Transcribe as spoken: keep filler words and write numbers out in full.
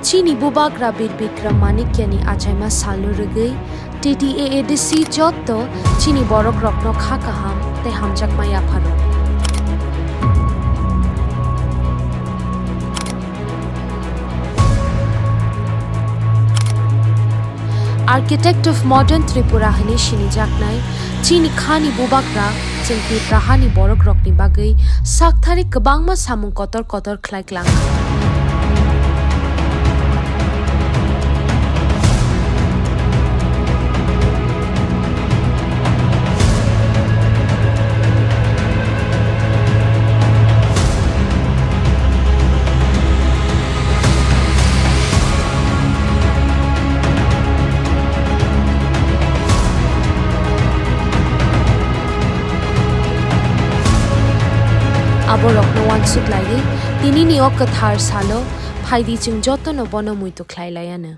Chini Bubagra Bir Bikram Manikyani achaima salno rwgwi T T A A D C jotto chini borokrokno kha kaham tei hamjakma yapharo. Architect of Modern Tripura hwnwi sinijaknai chini khani bubagra chwng Tiprahani borokrokni bagwi sakthari kwbangma samung kotor kotor khlai klang. Aborokno uansuk laiwi, tinini o kwthar salo phaidi chwng jotono bono muitu khlai lai anw.